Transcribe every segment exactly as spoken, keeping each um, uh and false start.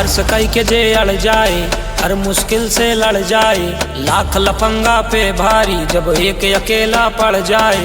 संघर्ष कई के जे अड़ जाए, हर मुश्किल से लड़ जाए, लाख लफंगा पे भारी जब एक अकेला पड़ जाए।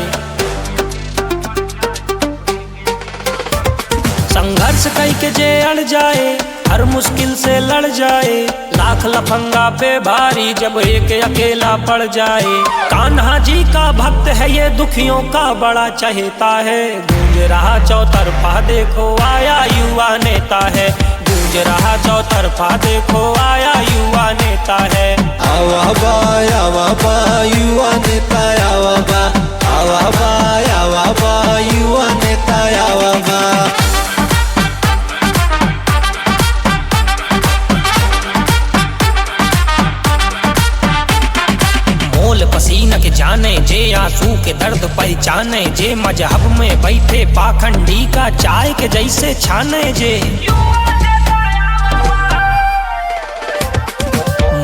संघर्ष कई के जे अड़ जाए, हर मुश्किल से लड़ जाए, लाख लफंगा पे भारी जब एक अकेला पड़ जाए। कान्हा जी का भक्त है ये, दुखियों का बड़ा चहेता है। गूंज रहा चौतरफा, देखो आया युवा नेता है। गूंज रहा चौतरफा, देखो आया युवा नेता है। आवा बा, आवा बा, युवा नेता आवा बा। आवा बा, आवा बा, युवा नेता आवा बा। मोल पसीना के जाने जे, आंसू के दर्द पहचाने जे, मजहब में बैठे पाखंडी का चाय के जैसे छाने जे।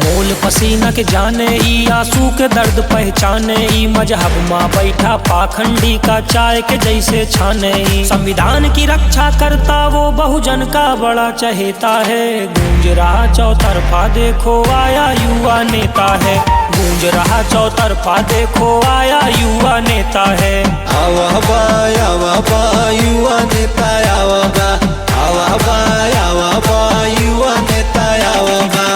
मोल पसीना के जाने, ई आंसू के दर्द पहचाने, ई मजहब मा बैठा पाखंडी का चाय के जैसे छाने। ई संविधान की रक्षा करता वो बहुजन का बड़ा चहेता है। गूंज रहा चौतरफा, देखो आया युवा नेता है। गूंज रहा चौतरफा, देखो आया युवा नेता है। आवा बा, आवा बा, युवा नेता आवा बा। आवा बा, आवा बा, युवा नेता आवा बा।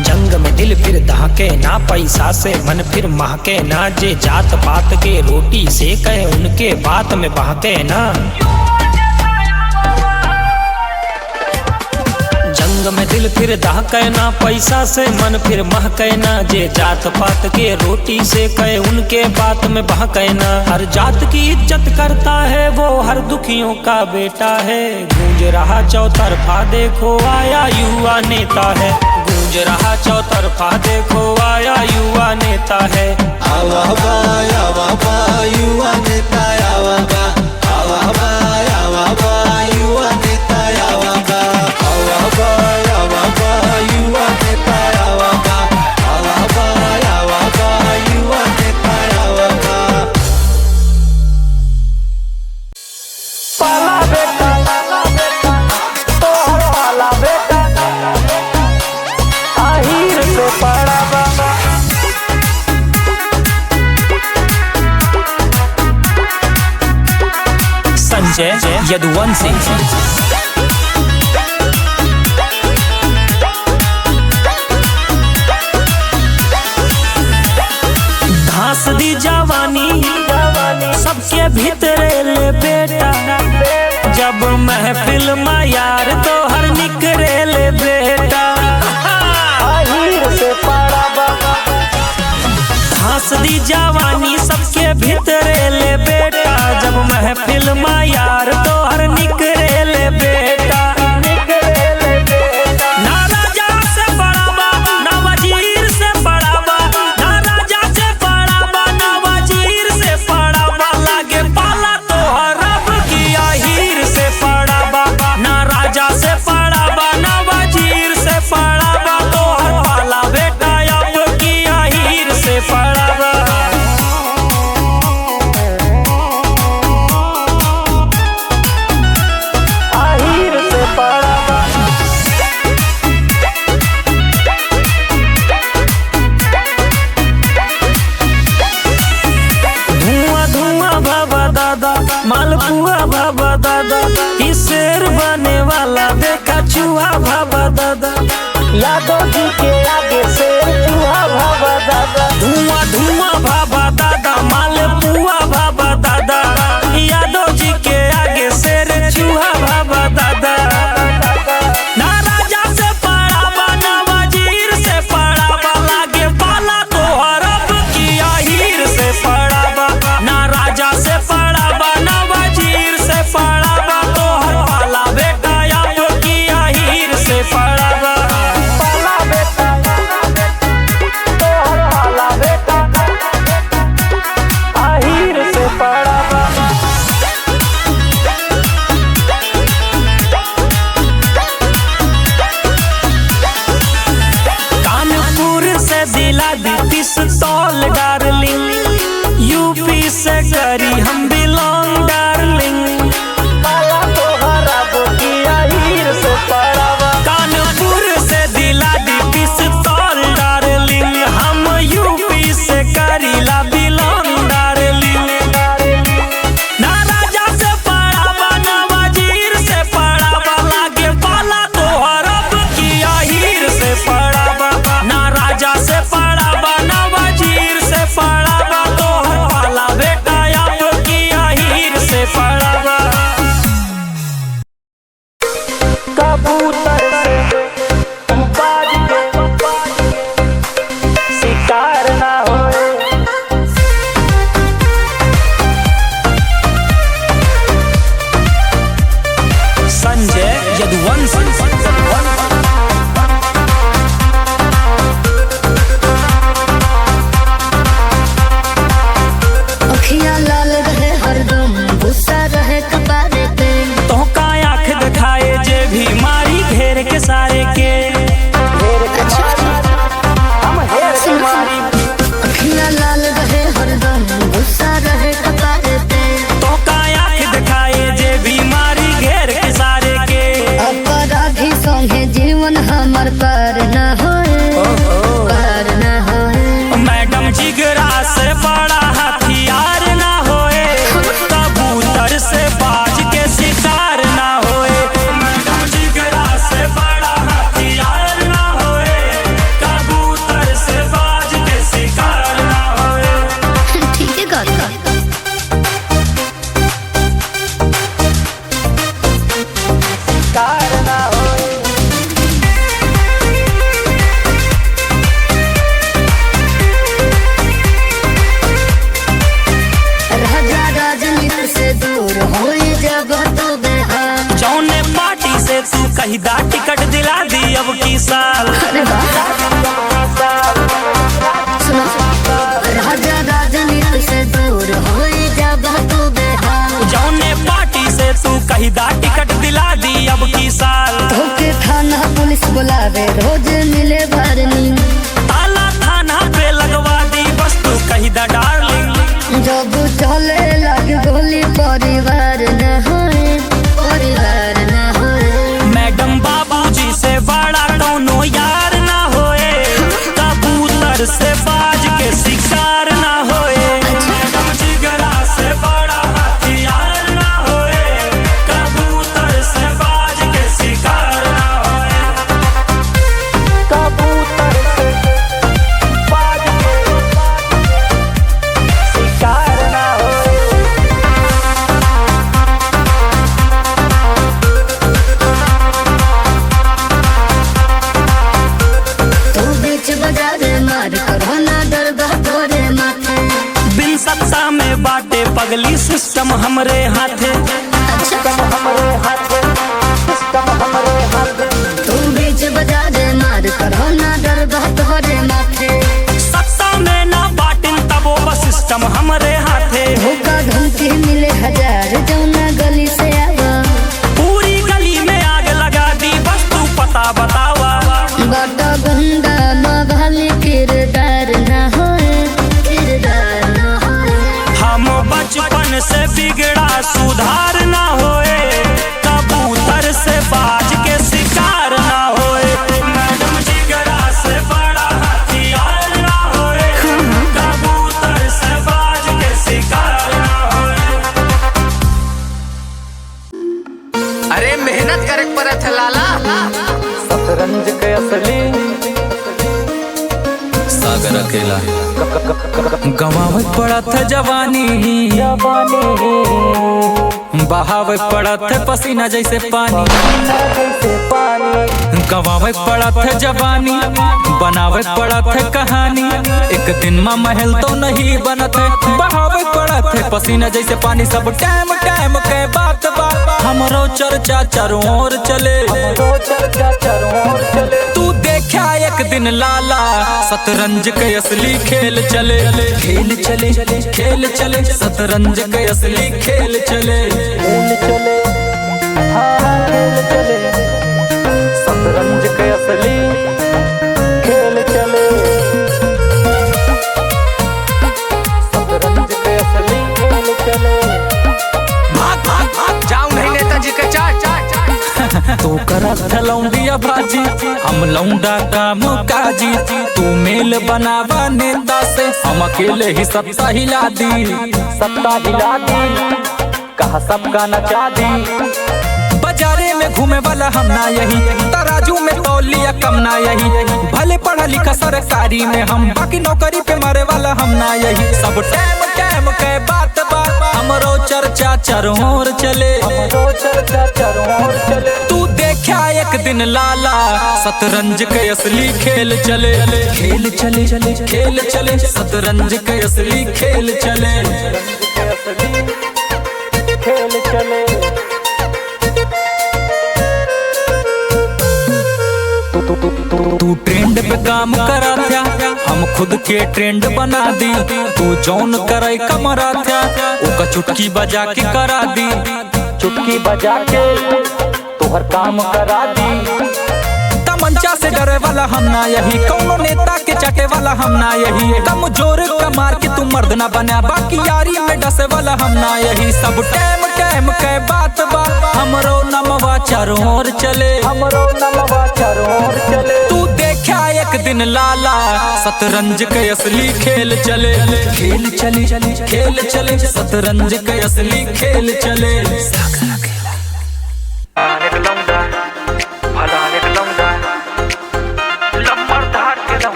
जंग में दिल फिर दहके ना, पैसा से मन फिर महके ना, जे जात पात के रोटी सेके उनके बात में बहके ना। जंग में दिल फिर दहके ना, पैसा से मन फिर महके ना, जे जात पात के रोटी सेके उनके बात में बहके ना। हर जात की इज्जत करता है वो, हर दुखियों का बेटा है। गूंज रहा चौतरफा, देखो आया युवा नेता है। गूंज रहा चौतरफा, देखो आया युवा नेता है। आवा बा, आवा बा, युवा नेता आवा बा। आवा बा, आवा बा, युवा नेता आवा बा। आवा बा, आवा बा, युवा नेता आवा बा। आवा बा, आवा बा, युवा नेता आवा बा। पाला बेटा, तोहर पाला बेटा, आहिर से पड़ा बा। संजय यदुवंशी। धांस दी जवानी सबके भीतरे ले बेटा, जब महफिल मा यार तोहर निकरे ले बेटा। आहिर से पड़ा बा। धांस दी जवानी सबके भीतरे ले बेटा, जब महफिल मा यार तोहर निकरे ले बेटा। ना राजा से पड़ा बा, ना वजीर से पड़ा बा, ना राजा से पड़ा बा, ना वजीर से पड़ा बा, लागे पाला तोहर अब की आहिर से पड़ा बा। ना राजा से पड़ा बा, ना वजीर से पड़ा बा, तोहर पाला बेटा अब की आहिर से पड़ा बा। आहिर से पड़ा बा। धुआं धुआं भवा दादा, मालपुआ भवा दादा, ई शेर बने वाला देखा चूहा भवा दादा। यादव जी के आगे शेर चूहा भवा दादा। धुआं धुआं भवा दादा, मालपुआ भवा दादा, यादव जी के आगे शेर चूहा भवा दादा। ना राजा से पड़ा बा, ना वजीर से पड़ा बा, लागे पाला तोहर अब की आहिर से पड़ा बा। ना राजा से पड़ा बा, ना वजीर से पड़ा बा, तोहर पाला बेटा अब की आहिर से पड़ा बा। पाला बेटा, तोहर पाला बेटा। कबूतर से बाज के शिकार ना होए। संजय यदुवंशी। अखियाँ लाल रहे हरदम, गुस्सा रहे कपारे पे। तोहका आँख दिखाए जे भी मारी घेर के सारे के। अच्छा। सुनो, सुनो। अखियाँ लाल रहे हरदम, गुस्सा रहे कपारे पे। तोहका आँख दिखाए जे भी मारी घेर के सारे के। अपराधी संगे जीवन हमर पार न होए, ओहो। पार न होए। मैडम जिगरा से बड़ा हथियार ना होए, कबूतर से बाज के शिकार ना होए। मैडम जिगरा से बड़ा हथियार ना होए, कबूतर से बाज के शिकार ना होए। ठीक है, got it। शिकार ना होए। राजा राजनीति से दूर होई जब तू बेहाल। जौने पार्टी से तू कही दा टिकट दिला दी अब की साल। अरे वाह। सुनो, राजा राजनीति से दूर होई जब तू बेहाल। जौने पार्टी से तू कही दा टिकट दिला दी अब की साल। तोके थाना पुलिस बुलावे, रोज मिले वार्निंग। ताला थाना पे लगवा दी बस तू कही दा डार्लिंग। जब चले लग गोली परिवार न होए, परिवार न होए। मैडम बाबूजी से बड़ा कौनो यार ना होए, कबूतर से बाज के शिकार ना होए। अच्छा। मैडम जिगरा से बड़ा हथियार ना होए, कबूतर से बाज के शिकार ना होए। कबूतर से बाज के शिकार ना होए। तू बीच बाजार मार करो ना डर बा तोरे माथे। बिन सत्ता में बाटे पगली सिस्टम हमरे हाथे। अच्छा। सिस्टम हमरे हाथे, सिस्टम हमरे हाथे। तू बीच बाजार मार करो ना डर बा तोरे माथे। सत्ता में ना बाटिन तबो बा सिस्टम हमरे हाथे। धोखा धमकी मिले हजार जौना गली से आवा। पूरी गली में आग लगा दी बस तू पता बतावा। बड़ा गुंडा मवाली किरदार ना होए, किरदार ना होए। हम बचपन से बिगड़ा सुधार ना होए, कबूतर से बाज के शिकार ना होए। मैडम जिगरा से बड़ा हथियार ना होए, कबूतर से बाज के शिकार ना होए। अरे मेहनत करे के पड़त है लाला। शतरंज के असली सागर अकेला। गंवावे पड़त है जवानी, बहावे पड़त है पसीना जैसे पानी। गंवावे पड़त है जवानी, बनावे पड़त है कहानी। एक दिन मा महल तो नहीं बनत है, बहावे पड़त है पसीना जैसे पानी। सब टाइम टाइम के बात बा, हमरो चर्चा चारों ओर चले। तू देखा एक दिन लाला, शतरंज के असली खेल चले। खेल चले, खेल चले, शतरंज के असली खेल चले। खेल चले, हाँ, हाँ, खेल चले। शतरंज के असली खेल चले। शतरंज के असली खेल चले। भाग, भाग, भाग, जाओ नहीं नेताजी के चाट। तू करत लौंडिया भाजी, हम लौंडा काम काजी। तू मेल बनावा नेता से, हम अकेले ही सत्ता हिला दी। सत्ता हिला दी, कहा सबका नचा दी। बाजारे में घूमे वाला हम ना यही, तराजू में तौलिया कम ना यही। भले पढ़ा लिखा सरकारी में हम, बाकी नौकरी पे मरे वाला हम ना यही। सब टाइम टाइम के बात बा, हमरो चर्चा चारों ओर चले। हमरो चर्चा चारों ओर चले। तू देखा एक एक दिन लाला, शतरंज के असली खेल चले। खेल चले, खेल चले, शतरंज के असली खेल चले। खेल चले। तू, तू, तू, तू, तू trend पे काम करा थ्या, हम खुद के trend बना दी। तू जौन करे कमरा थ्या, ओका चुटकी बजा के करा दी। चुटकी बजा के तोहर काम करा दी। तमंचा से डरे वाला हम ना यही, कौनो नेता के चटे वाला हम ना यही। कमजोर कमार के तू मर्द ना बना, बाकी यारी में डसे वाला हम ना यही। सब टाइम टाइम के बात बा, हमरो नमवा चारों ओर चले। हमरो नमवा चारों ओर चले। तू देखा एक दिन लाला, शतरंज के असली खेल चले। खेल चले, खेल चले, शतरंज के असली खेल चले।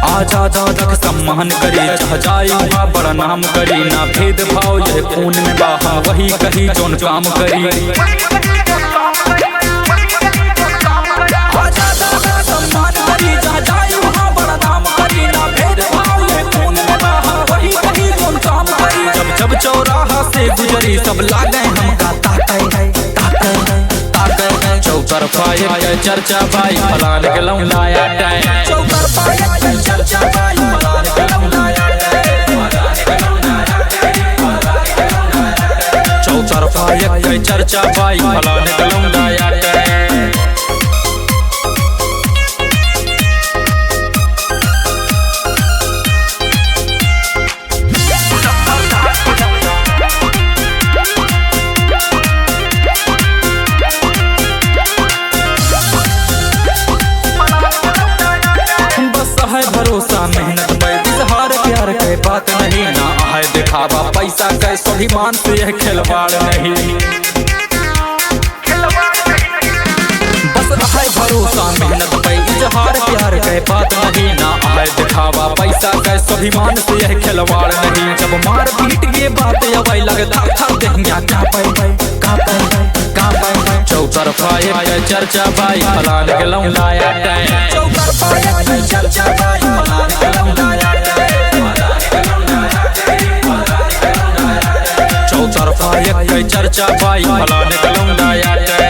आजा दादा के सम्मान करी, चाह जाई बा बड़ा नाम करी, ना भेदभाव ये खून में बा, हम वही कही जौन काम करी। आजा दादा के सम्मान करी, चाह जाई बा बड़ा नाम करी, ना भेदभाव ये खून में बा, हम वही कही जौन काम करी। जब जब चौराहा से गुजरी, सब लागे हमका ताके, ताके, ताके। चौतरफा एक चर्चा बाई, फलान के लौंडा आटे। चौतरफा एक चर्चा बाई, फलान के लौंडा आटे। चौतरफा एक चर्चा बाई, फलान के लौंडा आटे। बस है भरोसा मेहनत पे, इजहार प्यार के बात नहीं, ना है दिखावा पैसा के, स्वाभिमान से यह खिलवाड़ नहीं। बस है भरोसा मेहनत पे, इजहार प्यार के बात नहीं, ना है दिखावा पैसा के, स्वाभिमान से यह खिलवाड़ नहीं। जब मार पीट के बात अवै लगे, थर थर देहिया कांपे, कांपे, कांपे। चौतरफा एक चर्चा बाई, फलान के लौंडा आटे। चौतरफा एक चर्चा बाई, फलान के लौंडा आटे। चौतरफा एक चर्चा बाई, फलान के लौंडा आटे।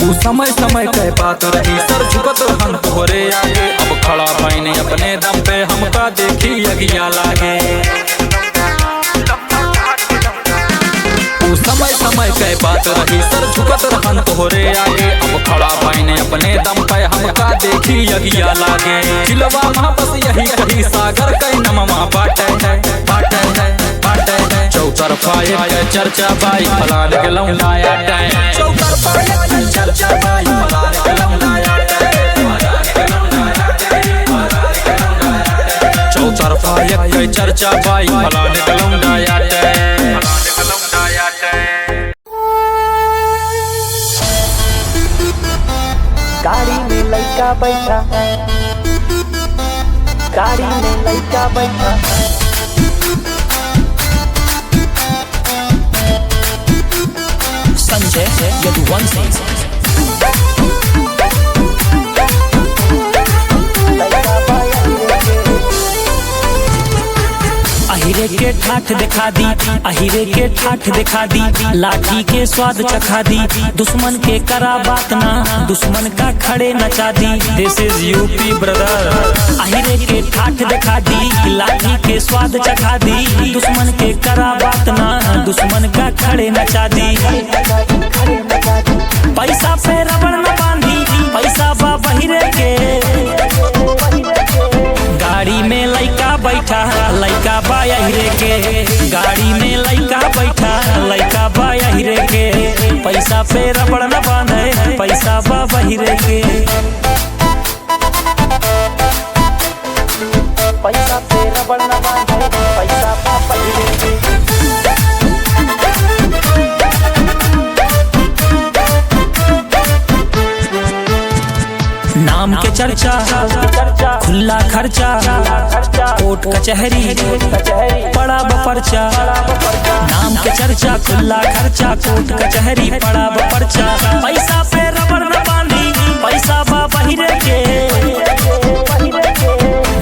उ समय समय के बात रही, सर झुकत रहन तोहरे आगे। अब खड़ा भइने अपने दम पे, हमका देखी अगिया लागे। उ समय समय के बात रही, सर झुकत रहन तोहरे आगे। अब खड़ा भइने अपने दम पे, हमका देखी अगिया लागे। दिलवा में बस यही कही, सागर के नमवा बाटे, बाटे, बाटे। चौतरफा एक चर्चा बाई, फलान के लौंडा आटे। चौतरफा एक चर्चा बाई, फलान के लौंडा आटे। चौतरफा एक चर्चा बाई, फलान के लौंडा आटे। गाड़ी में लइका बैठा, गाड़ी में लइका बैठा। संजय यदुवंशी। अहिरे के ठाठ दिखा दी, अहिरे के ठाठ दिखा दी, लाठी के स्वाद चखा दी, दुश्मन के करा बात ना, दुश्मन का खड़े नचा दी। This is U P brother। अहिरे के ठाठ दिखा दी, लाठी के स्वाद चखा दी, दुश्मन के करा बात ना, दुश्मन का खड़े नचा दी। पैसा पे रबड़ न बांधी, पैसा बा बहिरे के। गाड़ी में लइका बैठा, लइका बा अहिरे के। गाड़ी में लइका बैठा, लइका बा अहिरे के। पैसा पे रबड़ न बांधे, पैसा बा चर्चा, खुला खर्चा, कोर्ट कचहरी, पड़ा ब पर्चा। नाम के चर्चा, खुला खर्चा, कोर्ट कचहरी, पड़ा ब पर्चा। पैसा पे रबड़ न बांधी, पैसा बा बहिरे के।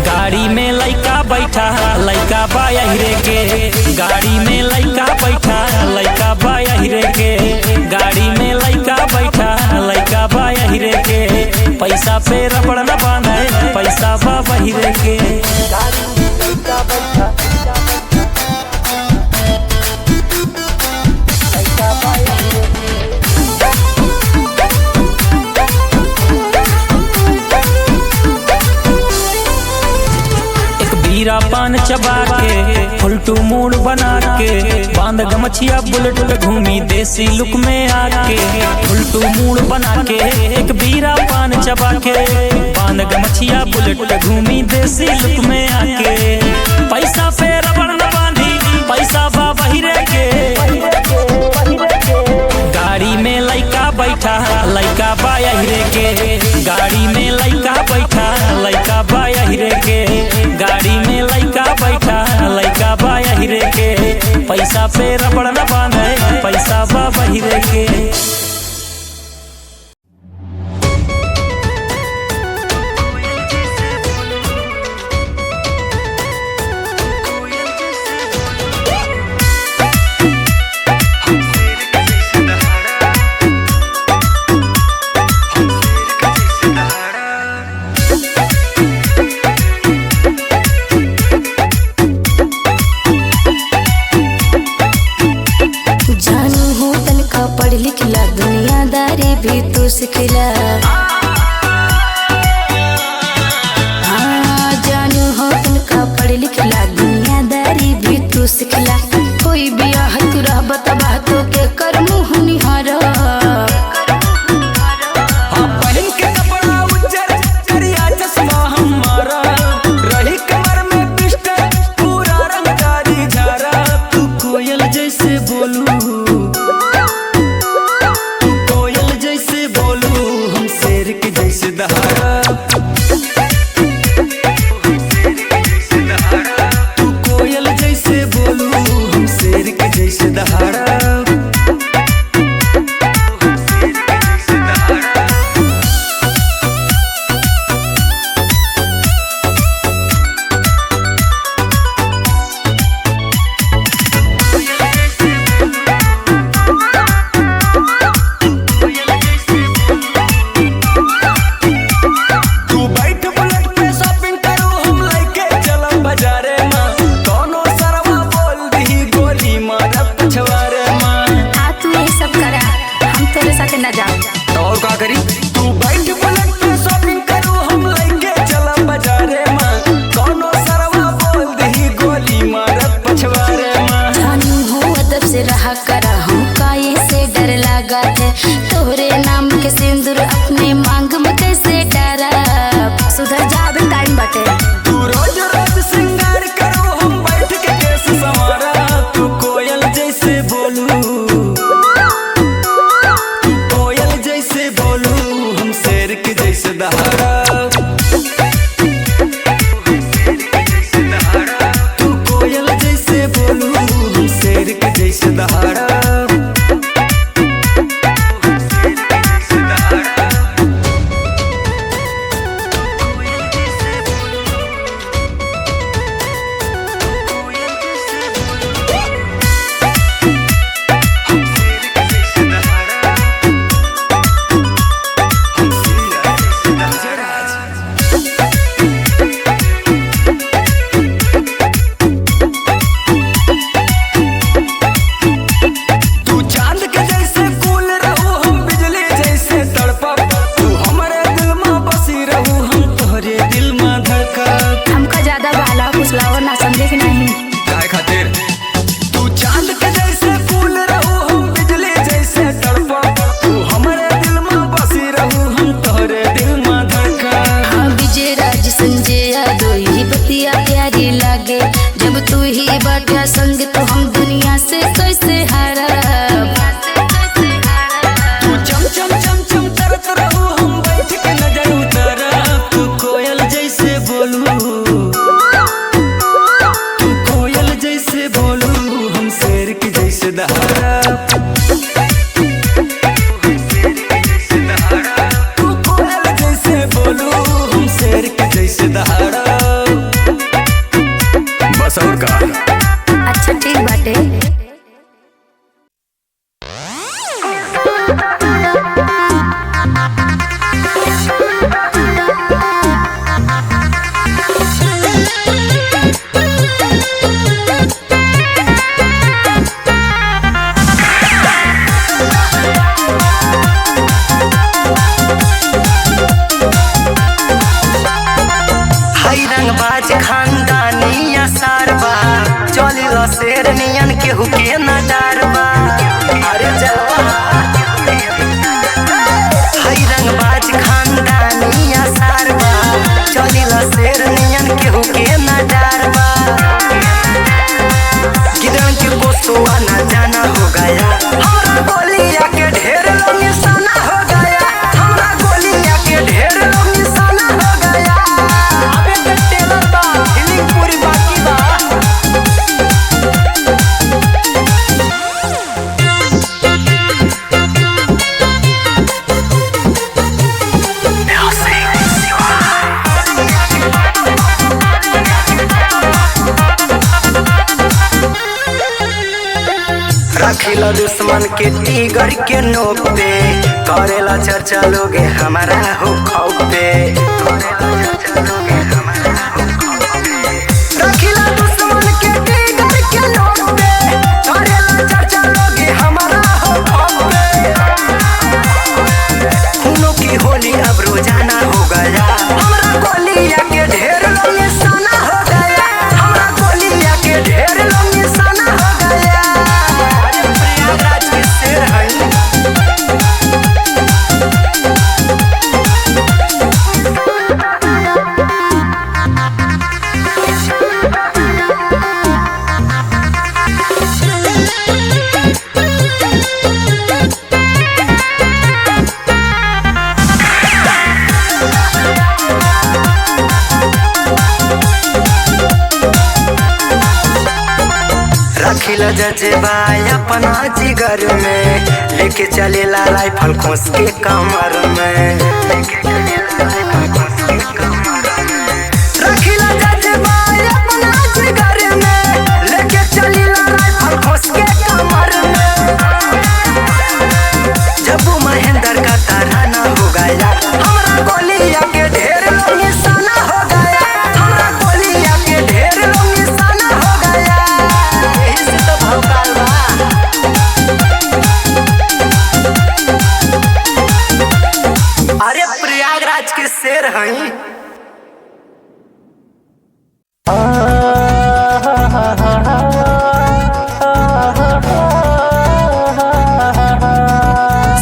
गाड़ी में लइका बैठा, लइका बा अहिरे के। गाड़ी में लइका बैठा, लइका बा अहिरे के। गाड़ी में लइका बैठा, लइका बा अहिरे के। पैसा पे रबड़ न बांधे, पैसा बा बहिरे के। एक बीरा पान चबा के, फुलटू मूड़ बना के, बांध गमछिया बुलेट पे घूमी देसी लुक में आके। फुलटू मूड़ बना के, एक बीरा पान चबा के, बांध गमछिया बुलेट पे घूमी देसी लुक में आके। पैसा पे रबड़ न बांधी, पैसा बा बहिरे के। गाड़ी में लइका बैठा, लइका बा अहिरे के। गाड़ी में लइका बैठा, लइका बा अहिरे के। गाड़ी में लइका बैठा, लइका बा अहिरे के। पैसा पे रबड़ न बांधे, पैसा बा बहिरे के। जानू हो तनका पढ़ लिखला, दुनियादारी भी तू सिखला। हाँ, जानू हो तनका पढ़ लिखला, दुनियादारी भी तू सिखला। कोई बियाह तू रहबा तबाह, तो के कर मुँह निहारा। हाँ, पहिन के कपड़ा उज्जर, करिया चश्मा हमारा, रही कमर में पिस्टल, पूरा रंगदारी झारा। तू कोयल जैसे बोलू, तू कोयल जैसे बोलू, हम शेर के जैसे दहाड़ा। तू कोयल जैसे बोलू, हम शेर के जैसे दहाड़ा। तू बैठ बुलेट पे shopping करू, हम लइके चलब बाजारे मा। कौनो सरवा बोल दिही गोली मारब पछवारे मा। आ तू यही सब करा, हम तोरे साथे ना जाब। तो और का करी? तू बैठ बुलेट पे shopping करू, हम लइके चलब बाजारे मा। कौनो सरवा बोल दिही गोली मारब पछवारे मा। जानू हो अदब से रहा करा, हमका ये से डर लागत है। तोहरे नाम के सिंदूर अपने मांग में कैसे डारब? सुधर जा, अभी time बाटे। तू रोज रोज सिंगार करू, हम बैठ के केस संवारा। तू कोयल जैसे बोलू, तू कोयल जैसे बोलू, हम शेर के जैसे दहाड़ा। तू कोयल जैसे बोलू, हम शेर के जैसे दहाड़ा। दुश्मन के टीगर के नोक पे करेला चर्चा लोग हमारा हो खौफ पे। रखिला दुश्मन के टीगर के नोक पे करेला चर्चा लोग हमारा हो खौफ पे। खूनों की होली अब रोजाना हो गया। हमरा गोलिया के ढेर लोग निशाना हो गया। हमरा गोलिया के ढेर लोग निशाना हो गया। अरे प्रयागराज के शेर हई। रखिला जज्बा अपना जिगर में, लेके चलेला राइफल खोस के कमर में। रखिला जज्बा अपना जिगर में, लेके चलीला राइफल खोस के कमर में। जब महेंद्र का तराना हो गया, हमरा गोलिया के ढेर लोग निशाना हो गया। हमरा गोलिया के ढेर लोग निशाना हो गया। यही से तो भौकाल बा। अरे प्रयागराज के शेर हई।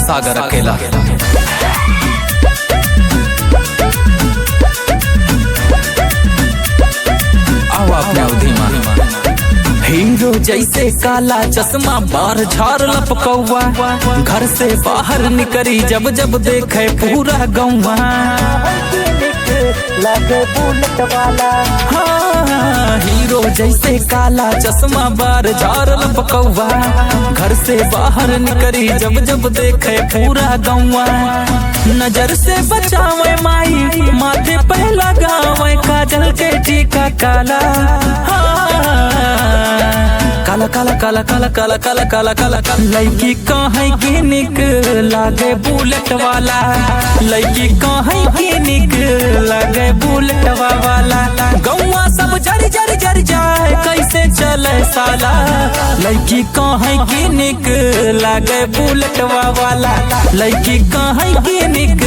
सागर अकेला। आओ अपने अवधि में। हीरो जैसे काला चश्मा, बार झार लपकौआ, घर से बाहर निकरी जब जब देखे पूरा गौवा। लागे बुलेट वाला। हाँ, हीरो जैसे काला चश्मा, बार झार लपकौआ, घर से बाहर निकरी जब जब देखे पूरा गौवा। नजर से बचावे माई, माथे पे लगावे काजल के टीका काला। हाँ, काला काला काला काला काला काला काला काला काला। लड़की कहे कि निक लागे बुलेट वाला, लड़की कहे कि निक लागे बुलेटवा वाला। गौवा सब जर जर जर जाए, कैसे चले साला। लड़की कहे कि निक लागे बुलेटवा वाला, लड़की कहे कि निक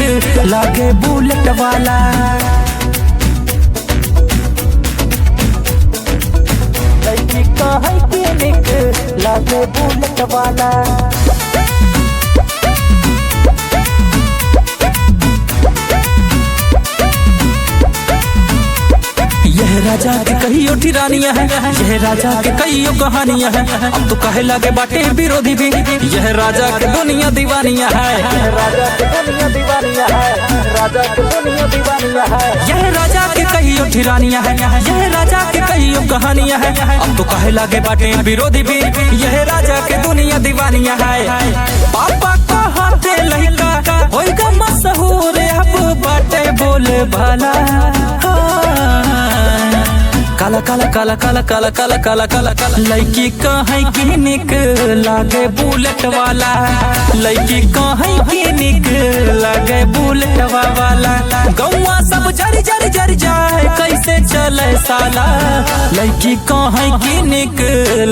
लागे बुलेट वाला। लड़की कहे कि निक लागे बुलेट वाला। यह राजा के कहियो ठिरानिया है, यह राजा के कहियो कहानिया है। अब तो कहे लागे बाटे विरोधी भी, यह राजा के दुनिया दीवानिया है। यह राजा के दुनिया दीवानिया है, राजा के दुनिया दीवानिया है। यह राजा के कहियो ठिरानिया है, यह राजा के कहियो कहानिया है। अब तो कहे लागे बाटे विरोधी भी, यह राजा के दुनिया दीवानिया है। पापा कहते लइका होइगा मशहूर, अब बाटे बोले भाला। हाँ। काला काला काला काला काला काला काला काला काला काला। लड़की कहे कि निक लागे बुलेट वाला, लड़की कहे कि निक लागे बुलेटवा वाला। गौवा सब जर जर जर जाए, कैसे चले साला। लड़की कहे कि निक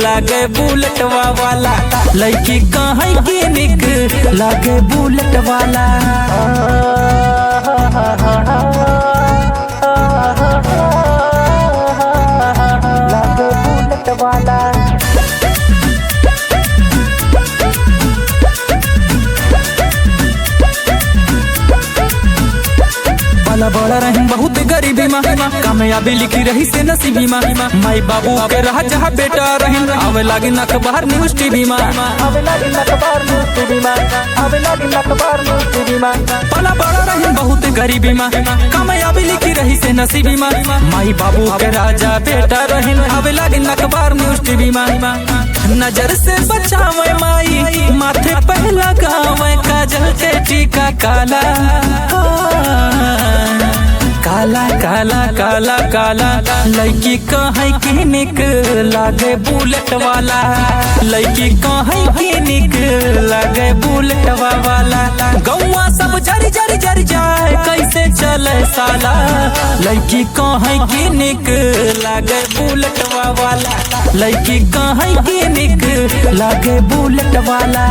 लागे बुलेटवा वाला, लड़की कहे कि निक लागे बुलेट वाला। लागे बुलेट वाला। पला बड़ा रहिन बहुत गरीबी मा, कामयाबी लिखी रहिसे नसीबी मा। माई बाबू के रहा जहाँ बेटा रहिन, आवे लागिन अखबार न्यूज टीवी मा। आवे लागिन अखबार न्यूज टीवी मा। आवे लागिन अखबार न्यूज टीवी मा। पला बड़ा रहिन बहुत गरीबी मा, कामयाबी लिखी रहिसे नसीबी मा। माई बाबू के राजा बेटा रहिन, आवे लागिन अखबार न्यूज टीवी मा। नजर से बचावे माई, माथे पे लगावे काजल के टीका काला। काला काला काला काला काला लइकी कहै कि निक लागे बुलेट वाला। लइकी कहै कि निक लागे बुलेटवा वाला। गौवा सब जर जर जर जाए, कैसे चले साला। लइकी कहै कि निक लागे बुलेटवा वाला। लइकी कहै कि निक लागे बुलेट वाला।